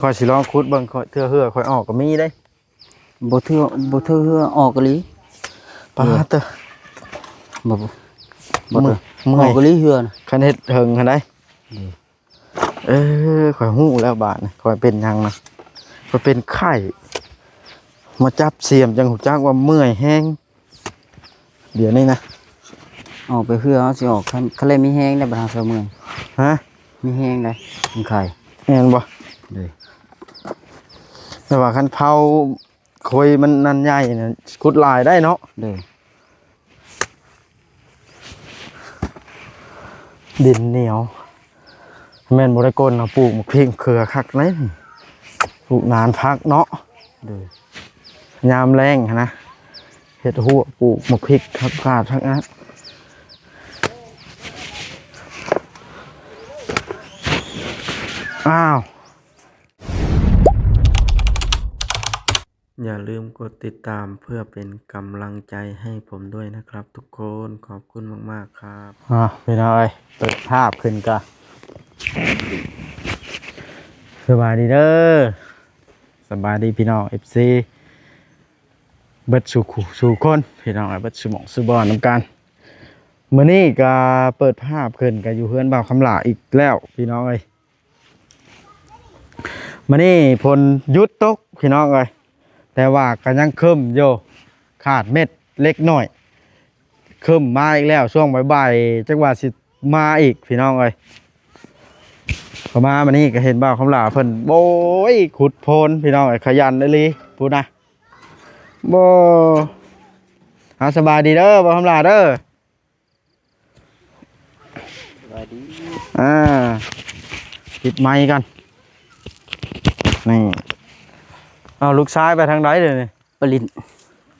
ຂ້ອຍຊິລອງຂຸດເບິ່ງ ຂ້ອຍ ເທື່ອເຮືອຂ້ອຍອອກກໍມີເດ້. ບໍ່ເທື່ອ ບໍ່ເທື່ອເຮືອອອກອີ່ຫຼີ. ປາດເຕີ ບໍ່ ບໍ່ ບໍ່ເຕີ ເມື່ອຍ ເມື່ອຍ ອອກອີ່ຫຼີເຮືອນະ. ຄັນເຮັດເຖິງຫັ້ນໃດ. ເອີ ຂ້ອຍຮູ້ແລ້ວບາດນີ້ ຂ້ອຍເປັນຫຍັງນະ ຂ້ອຍເປັນໄຂ້ ມາຈັບສ່ຽມຈັ່ງຮູ້ຈັກວ່າເມື່ອຍແຮງ. ດຽວນີ້ນະ ອອກໄປເຮືອເຮົາຊິອອກ ຄັນ ຄັນແລມີແຮງໄດ໋ ບັດເຮົາເຊົາເມື່ອຍ. ຮະ? ມີແຮງໄດ໋ ມັນໄຂ້. ແມ່ນບໍ່? ໂດຍ. ແຕ່ວ່າຄັນເຜົາ ໂຄຍມັນນັ້ນໃຫຍ່ນະ ຂຸດຫຼາຍໄດ້ເນາະ. ໂດຍ. ດິນໜຽວ ແມ່ນບໍ່ໄດ້ກົ້ນເນາະ. ປູກໝາກພິກເຂືອຄັກເລີຍ ປູກນານພັກເນາະ. ໂດຍ. ຍາມແລ້ງຫັ້ນນະ ເຮັດຮົ້ວປູກໝາກພິກ ຜັກກາດ ຜັກອາດ. ອ້າວ. ຢ່າລືມກົດຕິດຕາມເພື່ອເປັນກຳລັງໃຈໃຫ້ຜົມດ້ວຍນະຄັບທຸກຄົນ. ຂອບຄຸນມາກໆຄັບ. ອ່າ ພີ່ນ້ອງເອີຍ ເປີດພາບຂຶ້ນກະ ສະບາຍດີເດີ ສະບາຍດີພີ່ນ້ອງເອັຟຊີ ເບິດສູ່ຄູ່ສູ່ຄົນ ພີ່ນ້ອງເອີຍ ເບິດສູ່ໝ່ອງສູ່ບ່ອນນຳກັນ. ມື້ນີ້ກະເປີດພາບຂຶ້ນກະຢູ່ເຮືອນບ່າວຄຳຫຼ້າອີກແລ້ວ ພີ່ນ້ອງເອີຍ. ມື້ນີ້ຝົນຢຸດຕົກພີ່ນ້ອງເອີຍ ແຕ່ວ່າກໍຍັງຄຶ້ມຢູ່ ຂາດເມັດເລັກນ້ອຍ. ຄຶ້ມມາອີກແລ້ວ ຊ່ວງບ່າຍໆ ຈັກວ່າຊິມາອີກພີ່ນ້ອງເອີຍ. ເຂົ້າມາມື້ນີ້ກໍເຫັນບ່າວຄຳຫຼ້າເພິ່ນ ໂອ້ຍ ຂຸດໂພນພີ່ນ້ອງເອີຍ ຂະຫຍັນອີ່ຫຼີພຸ້ນນະ. ບໍ່ ເອົາ ສະບາຍດີເດີບ່າວຄຳຫຼ້າເດີ. ສະບາຍດີ. ອ່າ ປິດໄມກ່ອນ ນີ້. ເອົາ ລູກຊາຍໄປທາງໃດເດນີ້? ໄປຫຼິ້ນ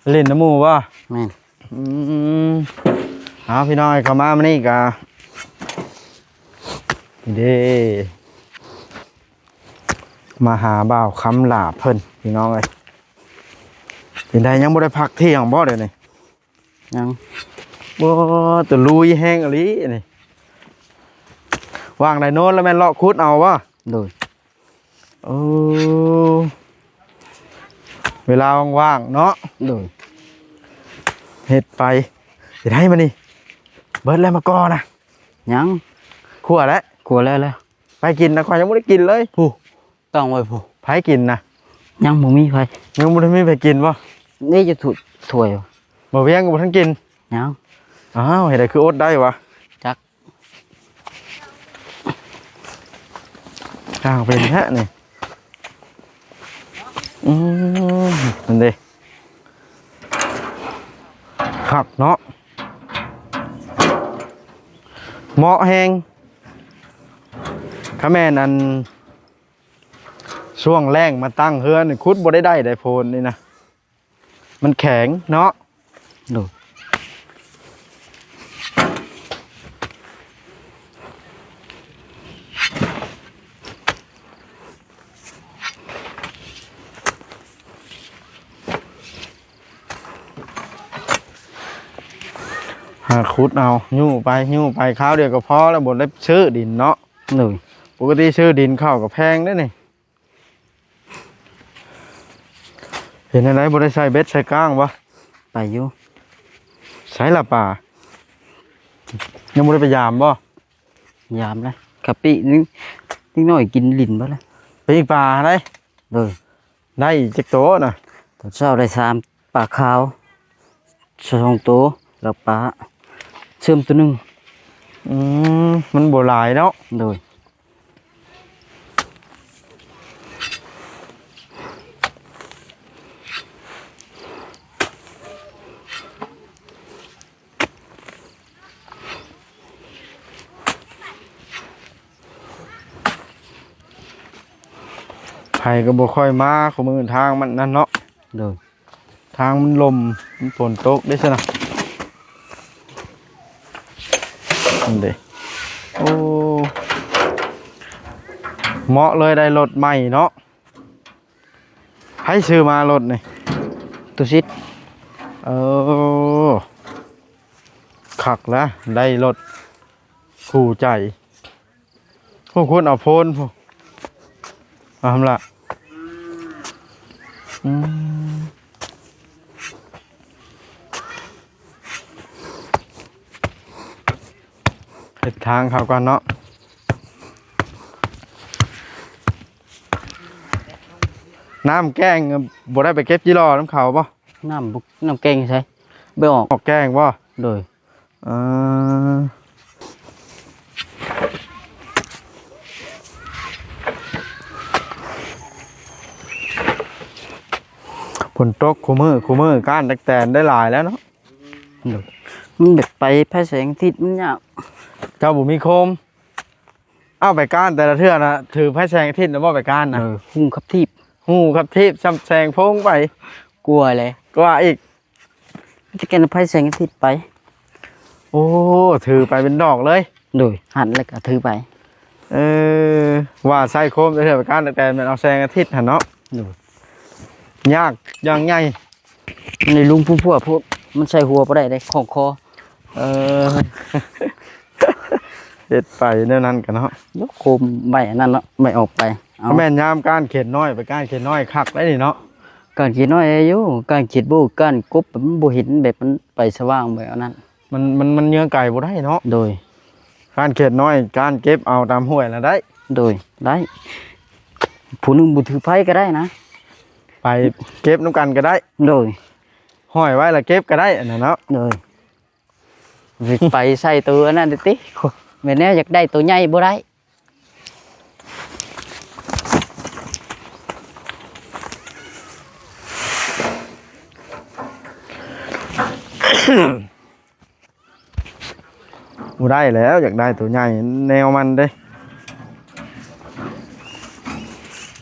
ໄປຫຼິ້ນນຳໝູ່ບໍ່? ແມ່ນ. ອືມ ເອົາ ພີ່ນ້ອງເຂົ້າມາມື້ນີ້ກະ ນີ້ເດ້ ມາຫາບ່າວຄຳຫຼ້າເພິ່ນ ພີ່ນ້ອງເອີຍ. ເປັນໃດ ຍັງບໍ່ໄດ້ພັກທ່ຽງບໍ່ດຽວນີ້? ຍັງ. ບໍ່ ແຕ່ລຸຍແຮງອີ່ຫຼີນີ້. ວ່າງໃດໂນນແລ້ວແມ່ນເລາະຂຸດເອົາບໍ່? ໂດຍ. ໂອ້ ເວລາວ່າງໆເນາະ. ໂດຍ. ເຮັດໄປ. ເຮັດໃຫ້ມານີ້ ເບິດແລ້ວມະກອນນະ? ຍັງ. ຂົ້ວແລ້ວ? ຂົ້ວແລ້ວ ແລ້ວ. ໃຜກິນນະ? ຂ້ອຍຍັງບໍ່ໄດ້ກິນເລີຍ. ຜູ້ ຕັ້ງໄວ້ຜູ້. ໃຜກິນນະ? ຍັງບໍ່ມີໃຜ. ຍັງບໍ່ໄດ້ມີໃຜກິນບໍ່? ນີ້ຈະຖ້ວຍ ຖ້ວຍ. ບໍ່ວຽງກໍບໍ່ທັນກິນ. ຍັງ. ອ້າວ ເຮັດໃດຄືອົດໄດ້ວະ? ຈັກ. ຊ່າງເປັນແທ້ນີ້. ອືມ ນັ້ນເດ້ ຄັກເນາະ ເໝາະແຮງ. ຄັນແມ່ນອັນ ຊ່ວງແລ້ງມາຕັ້ງເຮືອນນີ້ ຂຸດບໍ່ໄດ້ໄດ້ໃດໂພນນີ້ນະ ມັນແຂງເນາະ. ໂດຍ. ຫາຂຸດເອົາ ຍູ້ໄປ ຍູ້ໄປ ຄາວດຽວກໍພໍແລ້ວ ບໍ່ໄດ້ຊື້ດິນເນາະ. ໂດຍ. ປົກກະຕິຊື້ດິນເຂົ້າກໍແພງເດ້ນີ້. ເປັນຈັ່ງໃດ ບໍ່ໄດ້ໃສ່ເບັດໃສ່ກ້າງບໍ່? ໄປຢູ່. ໃສລະປາ? ຍັງບໍ່ໄດ້ໄປຢາມບໍ່? ຢາມແລ້ວ ກະປີ້ໜຶ່ງ ເດັກນ້ອຍກິນຫຼິ້ນເບິດແລ້ວ. ປີ້ງປາໃດ? ໂດຍ. ໄດ້ຈັກໂຕນະ? ຕອນເຊົ້າໄດ້ສາມ ປາຂາວສອງໂຕ ແລ້ວປາເຊື່ອມໂຕໜຶ່ງ. ອືມ ມັນບໍ່ຫຼາຍເນາະ. ໂດຍ. ໃຜກໍບໍ່ຄ່ອຍມາ ຂອງມື້ທາງມັນນັ້ນເນາະ. ໂດຍ. ທາງມັນລົມ ມັນຝົນຕົກເດ້ຊັ້ນນະ. ນັ້ນເດ້ ໂອ້ ເໝາະເລີຍ ໄດ້ລົດໃໝ່ເນາະ. ໃຜຊື້ມາລົດນີ້? ຕຸສິດ. ເອີ ຄັກລະ ໄດ້ລົດຄູ່ໃຈ. ໂອ້ ຄຸນເອົາໂພນພຸ້ນ ເອົາຫັ້ນລະ. ອືມ ເຮັດທາງເຂົາກ່ອນເນາະ. ນ້ຳແກ້ງບໍ່ໄດ້ໄປເກັບຈີ່ຫຼໍ່ນຳເຂົາບໍ່? ນ້ຳບໍ່ ນ້ຳແກ້ງໃສ? ໄປອອກ ອອກແກ້ງບໍ່? ໂດຍ. ເອີ ຝົນຕົກຄູ່ມື້ ຄູ່ມື້ກ້ານຕັກແຕນໄດ້ຫຼາຍແລ້ວເນາະ. ໂດຍ ມັນແບບໄປໄຟແສງອາທິດມັນຍາກ. ເຈົ້າບໍ່ມີໂຄມ? ເອົາໄປກ້ານແຕ່ລະເທື່ອນະ ຖືໄຟແສງອາທິດນະບໍ່ໄປກ້ານນະ? ເອີ ຫູ່ຂັບຖີບ ຫູ່ຂັບຖີບສ່ຳແສງໂພງໄປ ກວ່າແຫຼະ ກວ່າອີກ. ຈະແກ່ນໄຟແສງອາທິດໄປ. ໂອ້ ຖືໄປເປັນດອກເລີຍ. ໂດຍ ຫັນແລ້ວກໍຖືໄປ. ເອີ ວ່າໃສ່ໂຄມແຕ່ເທື່ອໄປກ້ານ ແຕ່ແມ່ນເອົາແສງອາທິດຫັ້ນເນາະ. ໂດຍ ຍາກຢ່າງໃຫຍ່. ມັນໃນລຸມພຸ້ນພວກ ມັນໃສ່ຫົວບໍ່ໄດ້ເດ້ ຂອງຄໍ. ເອີ ເຮັດໄປແນວນັ້ນກະເນາະ. ໂຍ ໂຄມໃບອັນນັ້ນເນາະ ໃບອອກໄປ. ເອົາ ແມ່ນຍາມກ້ານເຂດນ້ອຍ ໄປກ້ານເຂດນ້ອຍຄັກໄດ໋ນີ້ເນາະ. ກ້ານເຂດນ້ອຍໄດ້ຢູ່ ກ້ານເຂດບໍ່ ກ້ານກົບມັນບໍ່ເຫັນ ແບບມັນໄປສະຫວ່າງແບບອັນນັ້ນ. ມັນ ມັນ ມັນເຍືອໄກບໍ່ໄດ້ເນາະ. ໂດຍ ກ້ານເຂດນ້ອຍ ກ້ານເກັບເອົາຕາມຫ້ວຍລະໄດ້. ໂດຍ ໄດ້ ຜູ້ໜຶ່ງບໍ່ຖືໄຟກໍໄດ້ນະ ໄປເກັບນຳກັນກໍໄດ້. ໂດຍ ຫ້ອຍໄວ້ລະເກັບກໍໄດ້ອັນນັ້ນເນາະ. ໂດຍ ໄປໃສ່ໂຕອັນນັ້ນຕິ ແມ່ນແນວຢາກໄດ້ໂຕໃຫຍ່ບໍ່ໄດ້. ບໍ່ໄດ້ແລ້ວ ຢາກໄດ້ໂຕໃຫຍ່ແນວມັນເດ້.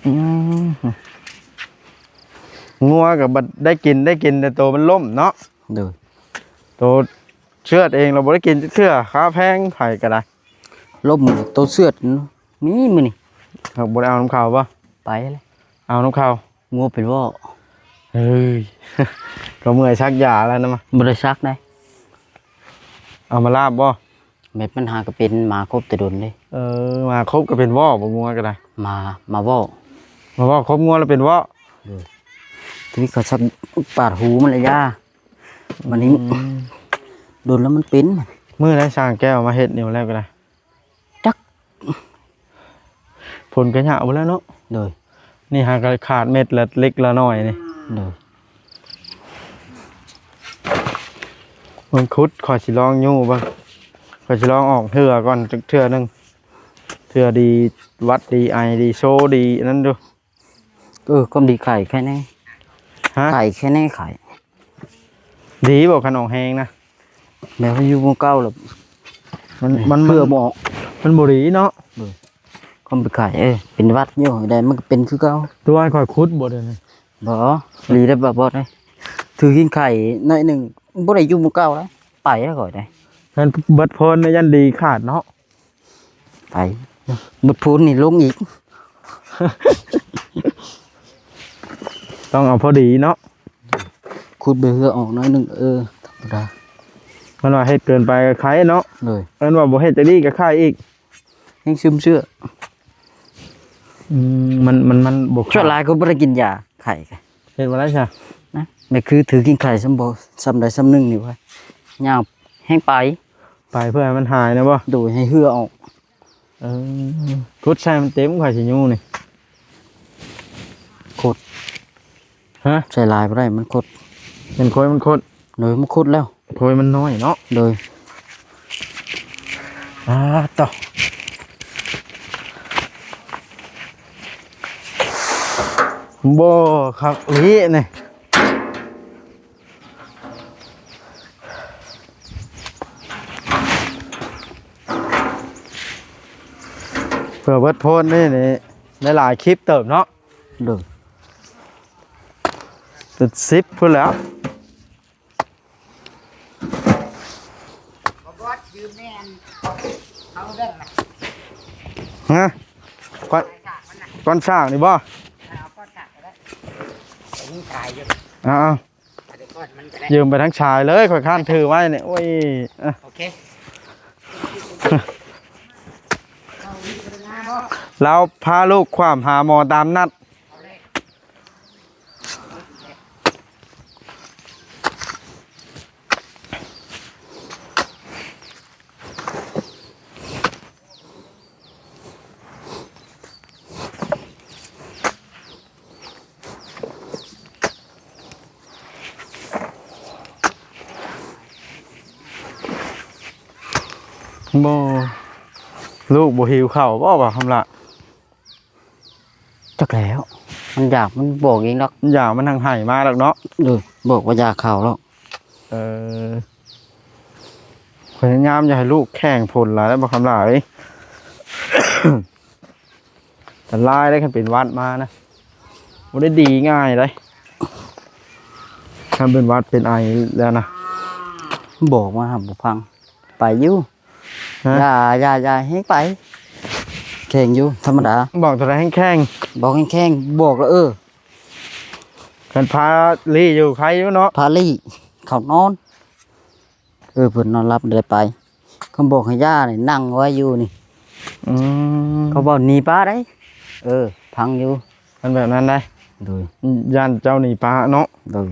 ອືມ ງົວກໍບັດໄດ້ກິນ ໄດ້ກິນແຕ່ໂຕມັນລົ້ມເນາະ. ໂດຍ ໂຕເຊືອດເອງລະບໍ່ໄດ້ກິນຈັກເທື່ອ ຄາແພງໃຜກໍໄດ້. ລົ້ມໂຕເຊືອດມີມື້ນີ້ ຫາກບໍ່ໄດ້ເອົານຳເຂົາບໍ່? ໄປແລ້ວ ເອົານຳເຂົາ. ງົວເປັນວໍ້. ເອີຍ ກໍເມື່ອຍສັກຢາແລ້ວນະ. ບໍ່ໄດ້ສັກໃດ. ເອົາມາລາບບໍ່? ແມ່ນ ມັນຫາກໍເປັນໝາຄົບແຕ່ດົນເດ້. ເອີ ໝາຄົບກໍເປັນວໍ້ບໍ່? ງົວກໍໄດ້ ໝາ ໝາວໍ້. ໝາວໍ້ຄົບງົວແລ້ວເປັນວໍ້. ໂດຍ ທີນີ້ເຂົາສັກປາດຫູມັນລະຢາ. ບັດນີ້ ອືມ ດົນແລ້ວມັນເປັນ. ມື້ໃດຊ່າງແກ້ວມາເຮັດນີ້ແລ້ວກໍໄດ້. ຈັກ ຝົນກໍຍາວພຸ້ນແລ້ວເນາະ. ໂດຍ ນີ້ຫາກໍຂາດເມັດລະເລັກລະນ້ອຍນີ້. ໂດຍ ມັນຂຸດ ຂ້ອຍຊິລອງຍູ້ເບິ່ງ ຂ້ອຍຊິລອງອອກເທື່ອກ່ອນຈັກເທື່ອໜຶ່ງ ເທື່ອດີ ຫວັດດີ ໄອດີ ໂຊດີ ອັນນັ້ນດູ. ເອີ ຄວາມດີໄຂ່ ໄຂ່ແນ່. ຮະ? ໄຂ່ ໄຂ່ແນ່ ໄຂ່. ດີບໍ່ ຄັນອອກແຮງນະ? ແບບວ່າຢູ່ໝ່ອງເກົ່າແລ້ວ ມັນ ມັນ ມັນ ເພື່ອບໍ່ອອກ ມັນບໍ່ດີເນາະ. ເອີ ຄວາມເປັນໄຂ່ ເອີ ເປັນຫວັດຢູ່ໃດ ມັນກໍເປັນຄືເກົ່າ. ຕົວໃຫ້ຂ້ອຍຂຸດບໍ່ດຽວນີ້? ບໍ່ ດີໄດ້ບໍ່ ບໍ່ໄດ້. ຖືກິນໄຂ່ໜ້ອຍໜຶ່ງ ບໍ່ໄດ້ຢູ່ໝ່ອງເກົ່າແລ້ວ ໄປແລ້ວຂ້ອຍໄດ້. ແມ່ນເບິດໂພນ ຢ້ານດີຂາດເນາະ. ໄປ ໝົດພູນນີ້ລົງອີກ. ຕ້ອງເອົາພໍດີເນາະ. ຂຸດໃບເຮືອອອກໜ້ອຍໜຶ່ງ ເອີ ທຳມະດາ. ມັນວ່າເຮັດເກີນໄປກໍໄຄເນາະ. ໂດຍ ມັນວ່າບໍ່ເຮັດຈັກດີກໍໄຄອີກ ແຮງຊຶມເຊື້ອ. ອືມ ມັນ ມັນ ມັນບໍ່ ສ່ວນຫຼາຍກໍບໍ່ໄດ້ກິນຢາໄຂ້. ເຮັດບໍ່ໄດ້ຊະ ນະ ແມ່ນຄືຖືກິນໄຂ້ ສ່ຳບໍ່ ສ່ຳໃດສ່ຳໜຶ່ງນີ້ວ່າ ຍາວແຮງໄປ. ໄປເພື່ອໃຫ້ມັນຫາຍນະບໍ່? ໂດຍ ໃຫ້ເຫື່ອອອກ. ເອີ ກົດໃສ່ມັນເຕັມ ຂ້ອຍຊິຍູ້ນີ້. ຂົດ ຮະ? ໃສ່ຫຼາຍບໍ່ໄດ້ ມັນຂົດ. ເຫັນໂຄຍມັນຂົດ? ໂດຍ ມັນຂົດແລ້ວ. ໂຄຍມັນນ້ອຍເນາະ. ໂດຍ. ອາ ໂຕ ບໍ່ ຄັກອີ່ຫຼີນີ້. ເພື່ອເບິດໂພນນີ້ນີ້ ໄດ້ຫຼາຍຄລິບເຕີບເນາະ. ໂດຍ ເປັນສິບພຸ້ນແລ້ວ. ບໍ່ບອດ ຢືມແນ່ ເອົາເບິ່ງນະ. ຮະ? ກ້ອນ ກ້ອນສ້າງນີ້ບໍ່? ເອົາກ້ອນສ້າງກໍໄດ້ ຍັງຂາຍຢູ່. ເອົາ ເອົາ ຢືມໄປທັງຊາຍເລີຍ ຂ້ອຍຄ້ານຖືໄວ້ນີ້. ໂອ້ຍ ໂອເຄ ລາວພາລູກຂວ້ຳຫາໝໍຕາມນັດ. ບໍ່ ລູກບໍ່ຫິວເຂົ້າບໍ່ວ່າຄຳລະ? ຈັກແລ້ວ ມັນຢາກ ມັນບອກເອງດອກ. ຢາກ ມັນຫັ້ງໄຫ້ມາດອກເນາະ. ໂດຍ ບອກວ່າຢາກເຂົ້າແລ້ວ. ເອີ ພະຍາຍາມຢ່າໃຫ້ລູກແຂງຝົນຫຼາຍແລ້ວບໍ່ຄຳລະເອີຍ. ອັນຕະລາຍເດ້ ຄັນເປັນຫວັດມານະ ບໍ່ໄດ້ດີງ່າຍເດ້ ຄັນເປັນຫວັດເປັນໄອແລ້ວນະ. ບອກມາຫາບໍ່ຟັງ ໄປຢູ່. ຮະ? ຢ່າ ຢ່າ ຢ່າແຮງໄປ ແຂງຢູ່ທຳມະດາ. ບອກເທົ່າໃດແຮງແຂງ? ບອກແຮງແຂງ ບອກແລ້ວ ເອີ ຄັນພາລີ້ຢູ່ໄຄຢູ່ເນາະ ພາລີ້ເຂົ້ານອນ. ເອີ ເພິ່ນນອນຫຼັບໄດ້ໄປ. ຄຳບອກໃຫ້ຍ່ານີ້ນັ່ງໄວ້ຢູ່ນີ້. ອືມ ເຂົາເວົ້າໜີປ້າໄດ໋. ເອີ ຟັງຢູ່ ຄັນແບບນັ້ນໄດ໋. ໂດຍ ຢ້ານເຈົ້າໜີປ້າເນາະ. ໂດຍ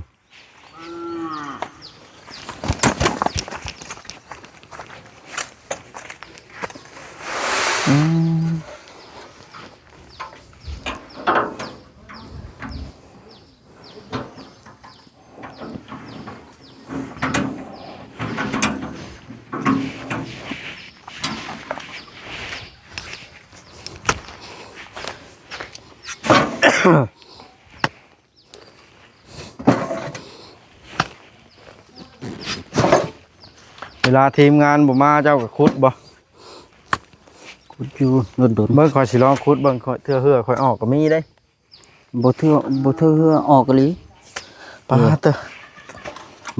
ອືມ ເວລາທີມງານບໍ່ມາ ເຈົ້າກໍຂຸດບໍ່? ຂຸດຢູ່ດົນໆ. ເບິ່ງ ຂ້ອຍຊິລອງຂຸດເບິ່ງ ຂ້ອຍ ເທື່ອເຫື່ອຂ້ອຍອອກກໍມີເດ້. ບໍ່ເທື່ອ ບໍ່ເທື່ອເຫື່ອອອກອີ່ຫຼີ. ປາດເຕີ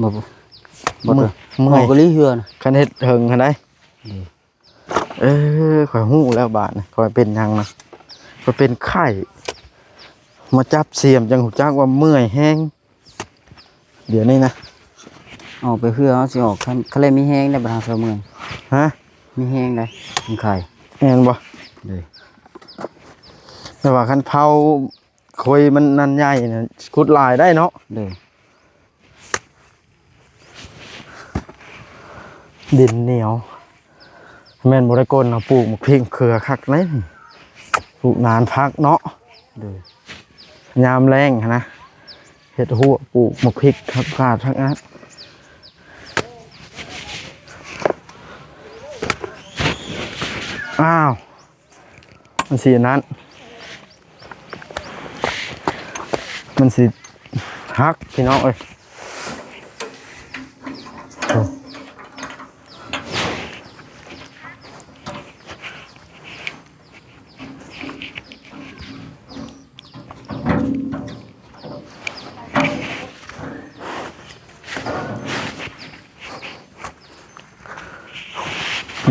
ບໍ່ ບໍ່ ບໍ່ເທື່ອ ເມື່ອຍ ອອກອີ່ຫຼີເຫື່ອນະ ຄັນເຮັດເຖິງຫັ້ນໃດ໋. ອືມ ເອີ ຂ້ອຍຮູ້ແລ້ວບາດນີ້ ຂ້ອຍເປັນຫຍັງນະ ຂ້ອຍເປັນໄຂ້ ມາຈັບສຽມ ຈັ່ງຮູ້ຈັກວ່າເມື່ອຍແຮງ ດຽວນີ້ນະ. ອອກໄປເພື່ອເຮົາຊິອອກ ຄັນ ຄັນແລມີແຮງໄດ້ ບັດເຮົາສະເມື່ອຍ. ຮະ? ມີແຮງໄດ໋ ມັນໄຂ້ ແມ່ນບໍ່? ໂດຍ ແຕ່ວ່າຄັນເຜົາ ໂຄຍມັນນັ້ນໃຫຍ່ນະ ຂຸດຫຼາຍໄດ້ເນາະ. ໂດຍ ດິນໜຽວ ແມ່ນບໍ່ໄດ້ກົ້ນເນາະ ປູກໝາກພິກເຂືອຄັກເດ້ ປູກນານພັກເນາະ. ໂດຍ ຍາມແລ້ງຫັ້ນນະ ເຮັດຮົ້ວປູກໝາກພິກ ຜັກກາດ ຜັກອາດ. ອ້າວ ມັນຊິອັນນັ້ນ ມັນຊິຫັກ ພີ່ນ້ອງເອີຍ.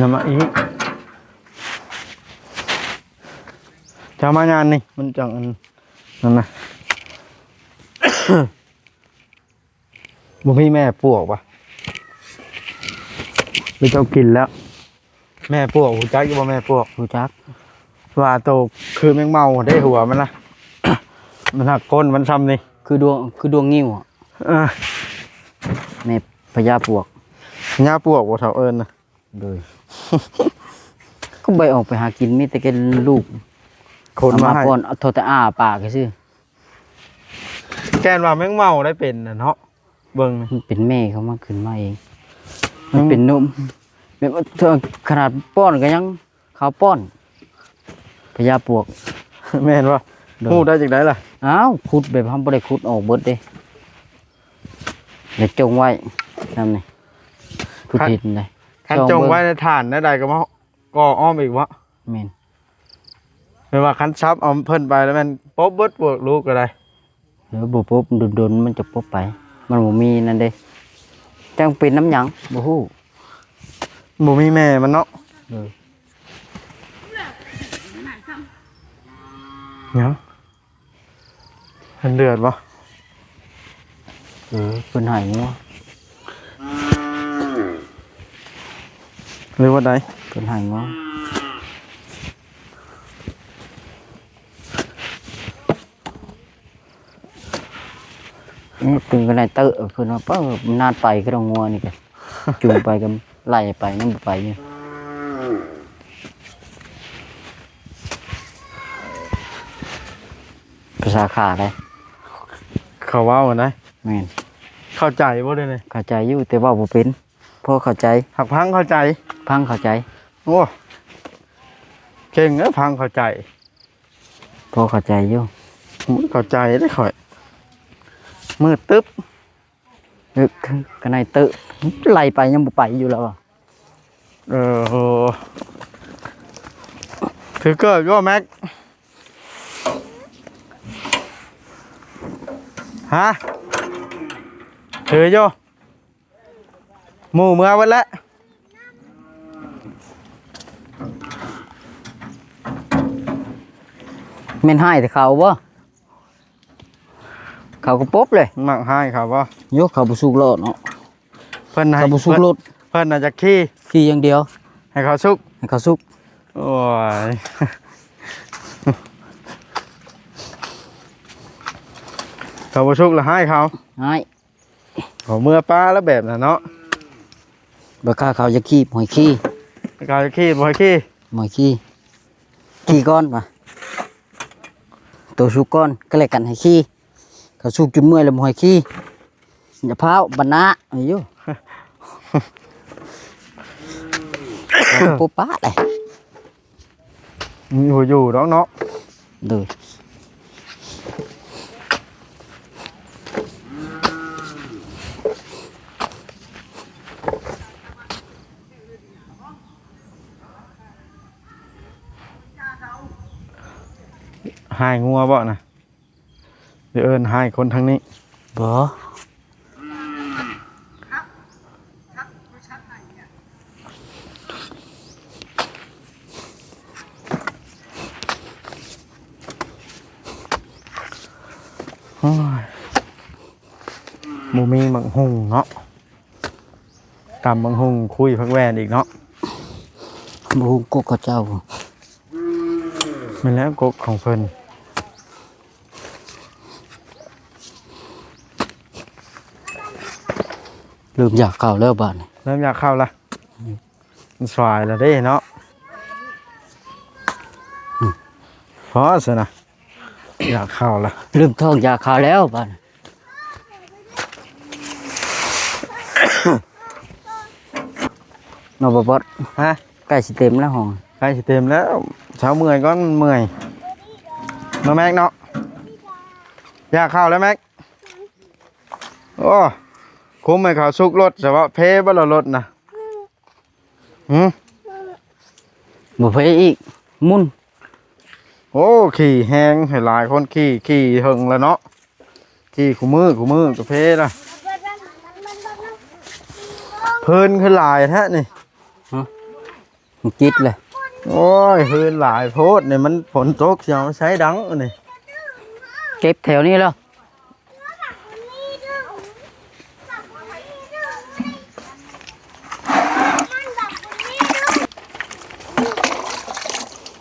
ນຳມາອີກ ຈະມາຍານນີ້ ມັນຈັ່ງອັນນັ້ນນະ. ບໍ່ມີແມ່ປວກວະ ຫຼືເຈົ້າກິນແລ້ວ? ແມ່ປວກ ຮູ້ຈັກຢູ່ບໍ່ແມ່ປວກ? ຮູ້ຈັກ ວ່າໂຕຄືແມງເມົາເດ້ ຫົວມັນນະ ມັນຫັກກົ້ນມັນຊ່ຳນີ້ ຄືດວງ ຄືດວງງິ້ວອະ. ເອີ ແມ່ພະຍາປວກ ພະຍາປວກບໍ່ເຖົ້າເອີ້ນນະ. ໂດຍ ກໍບໍ່ໄດ້ອອກໄປຫາກິນ ມີແຕ່ແກ່ລູກ ຄົນມາໃຫ້ ເອົາມາປ້ອນ ເອົາເທົ່າແຕ່ອ້າປາກຊື່. ແກ່ນວ່າແມງເມົາໄດ້ເປັນນະເນາະ ເບິ່ງ ມັນເປັນແມ່ເຂົາມາຂຶ້ນມາເອງ ມັນເປັນນົມ ແມ່ນ ແບບວ່າຂະໜາດປ້ອນກໍຍັງ ເຂົາປ້ອນ ພະຍາປວກ. ແມ່ນບໍ່? ໂດຍ ຮູ້ໄດ້ຈັ່ງໃດລະ? ອ້າວ ຂຸດແບບເຮົາບໍ່ໄດ້ຂຸດອອກເບິດເດ້ ແລ້ວຈົ່ງໄວ້ນຳນີ້ ຜູ້ ຄັນ ເຫັນໄດ໋. ຄັນຈົ່ງໄວ້ໃນຖານແນວໃດກໍມາ ກໍອ້ອມອີກວະ? ແມ່ນ ແມ່ນວ່າຄັນສັບເອົາເພິ່ນໄປແລ້ວແມ່ນປົບເບິດພວກລູກກໍໄດ້. ເອີ ບໍ່ປົບ ດົນໆມັນຈະປົບໄປ ມັນບໍ່ມີນັ້ນເດ້ ຈັກເປັນນຳຫຍັງບໍ່ຮູ້ ບໍ່ມີແມ່ມັນເນາະ. ເອີ ຫຍັງ? ເຫັນເລືອດບໍ່? ເອີ ເພິ່ນໃຫ້ງົວ ຫຼືວ່າໃດ? ເພິ່ນໃຫ້ງົວ ນີ້ຕຶງກັນໄດ້ເຕີ ເພິ່ນວ່າ ເປີ ນານໄປຄືດອກງົວນີ້ກະ ຈູງໄປກໍໄລ່ໄປ ມັນບໍ່ໄປຢູ່. ພາສາຂ້າໄດ໋ ເຂົາເວົ້ານະ. ແມ່ນ ເຂົ້າໃຈບໍ່ເດນີ້? ເຂົ້າໃຈຢູ່ ແຕ່ເວົ້າບໍ່ເປັນ ພໍເຂົ້າໃຈ ຫາກຟັງເຂົ້າໃຈ ຟັງເຂົ້າໃຈ. ໂອ້ ເກັ່ງເດີ ພັງເຂົ້າໃຈ ພໍເຂົ້າໃຈຢູ່. ໂອ້ຍ ເຂົ້າໃຈເດ້ຂ້ອຍ ມືດຕຶບ. ເອີ ກະໄນເຕີ ໄລ່ໄປຍັງບໍ່ໄປຢູ່ແລ້ວ. ເອີ ຖືເກີບຢູ່ບໍ່ແມັກ? ຮະ? ຖືຢູ່. ໝູ່ເມືອເບິດແລ້ວ. ແມ່ນຮ້າຍແຕ່ເຂົາບໍ່? ເຂົາກໍປົບເລີຍ. ມັກຮ້າຍເຂົາບໍ່? ໂຍ ເຂົາບໍ່ສຸກໂລດເນາະ. ເພິ່ນໃຫ້ ເຂົາບໍ່ສຸກໂລດ. ເພິ່ນ ເພິ່ນໜ້າຈະຂີ່ ຂີ່ຢ່າງດຽວ ໃຫ້ເຂົາສຸກ ໃຫ້ເຂົາສຸກ. ໂອ້ຍ ເຂົາບໍ່ສຸກລະຮ້າຍເຂົາ ຮ້າຍ. ເຂົາເມືອປ່າລະແບບນັ້ນເນາະ. ບັກກາເຂົາຢາກຂີ່ ບໍ່ໃຫ້ຂີ່ ບັກກາຢາກຂີ່ ບໍ່ໃຫ້ຂີ່ ບໍ່ໃຫ້ຂີ່. ຂີ່ກ່ອນວ່າ ໂຕສຸກກ່ອນ ກໍແລກກັນໃຫ້ຂີ່. ເຂົາສຸກຈົນເມື່ອຍແລ້ວບໍ່ໃຫ້ຂີ່. ຢ່າພ້າວບັນນາ ອາຍຸ ປຸບປາດເລີຍ. ມີຫົວຢູ່ດອກເນາະ. ໂດຍ ຮ້ายງົວບໍ່ນະ? ຊິເອີ້ນຮ້າຍຄົນທາງນີ້. ບໍ່ ໂອ້ຍ ບໍ່ມີໝາກຫຸ່ງເນາະ. ຕຳບັກຫຸ່ງ ຄຸຍຜັກແວ່ນອີກເນາະ. ບັກຫຸ່ງກົກເຂົາເຈົ້າ. ແມ່ນແລ້ວ ກົກຂອງເພິ່ນ. ເລີ່ມຢາກເຂົ້າແລ້ວບາດນີ້ ເລີ່ມຢາກເຂົ້າລະ. ອືມ ມັນສວາຍລະເດ້ເນາະ. ອືມ ພໍຊັ້ນນະ. ຢາກເຂົ້າລະ ເລີ່ມທ້ອງຢາກເຂົ້າແລ້ວບາດນີ້ ເນາະ ບໍ່ບອດ. ຮະ? ໃກ້ຊິເຕັມແລ້ວຫ້ອງ ໃກ້ຊິເຕັມແລ້ວ. ເຊົາເມື່ອຍກ່ອນ ເມື່ອຍເນາະແມັກເນາະ. ຢາກເຂົ້າແລ້ວແມັກ. ໂອ້ ຄຸມໃຫ້ເຂົາສຸກລົດ ສະເພາະເພບໍ່ລະລົດນະ? ຫື? ບໍ່ເພອີກ ໝຸ່ນ. ໂອ້ ຂີ່ແຮງ ໃຫ້ຫຼາຍຄົນຂີ່ ຂີ່ເຖິງແລ້ວເນາະ. ຂີ່ຄູ່ມື້ ຄູ່ມື້ກະເພລະ. ເພີນຄືຫຼາຍແທ້ນີ້. ຮະ? ມັນຈິດເລີຍ. ໂອ້ຍ ເຮີນຫຼາຍໂພດນີ້ ມັນຝົນຕົກຊິເອົາໃສດັງນີ້. ເກັບແຖວນີ້ແລ້ວ.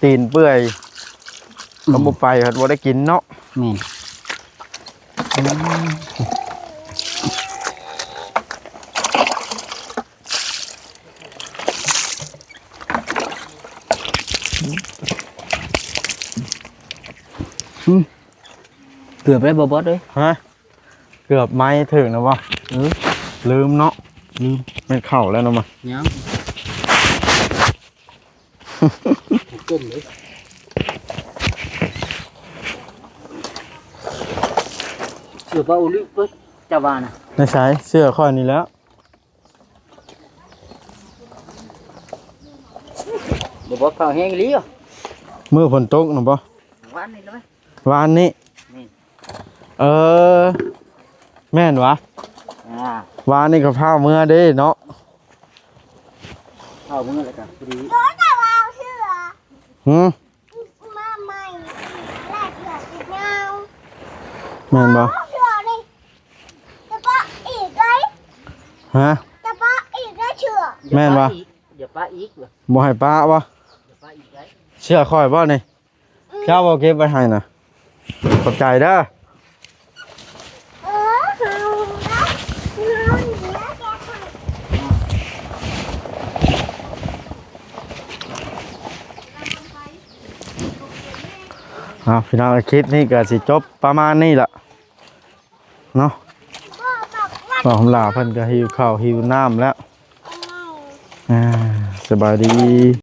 ຕີນເປື່ອຍ ອືມ ກໍບໍ່ໄປ ພັດບໍ່ໄດ້ກິນເນາະ. ແມ່ນ. ອືມ ເກືອບໄດ້ບໍ່ບອດເອີຍ? ຮະ? ເກືອບໄມ້ຖືກນະບໍ່? ເອີ ລືມເນາະ ລືມ. ແມ່ນເຂົ້າແລ້ວນະມະ? ຍັງ. ກົ້ມເລີຍ. ເສື້ອປາໂອລິເວີຍ ຈະວ່ານະ. ໃນໃສ? ເສື້ອຂ້ອຍນີ້ແຫຼະ. ບໍ່ບອກເຂົ້າແຮງອີ່ຫຼີ. ມື້ຝົນຕົກນະບໍ່? ວານນີ້ລະ. ວານນີ້. ນີ້. ເອີ ແມ່ນຫວາ? ອ່າ ວານນີ້ກໍຟ້າວເມືອເດ້ເນາະ. ເຂົ້າເມືອແລ້ວກໍພໍດີ. ຫື? ມາໃໝ່ ແລກເສື້ອອີກຍາວ. ແມ່ນບໍ່? ເສື້ອນີ້ ຈະປະອີກໄດ໋. ຮະ? ຈະປະອີກໄດ໋ເສື້ອ. ແມ່ນບໍ່? ຢ່າປະອີກ ຢ່າປະອີກ. ບໍ່ໃຫ້ປະບໍ່? ຢ່າປະອີກໄດ໋. ເສື້ອຂ້ອຍບໍ່ນີ້? ເຈົ້າບໍ່ເກັບໄວ້ໃຫ້ນະ. ຂອບໃຈເດີ. ເອົາ ພີ່ນ້ອງ ຄລິບນີ້ກໍຊິຈົບປະມານນີ້ລະເນາະ. ນ້ອງຄຳຫຼ້າເພິ່ນກໍຫິວເຂົ້າຫິວນ້ຳແລ້ວ. ອ່າ ສະບາຍດີ.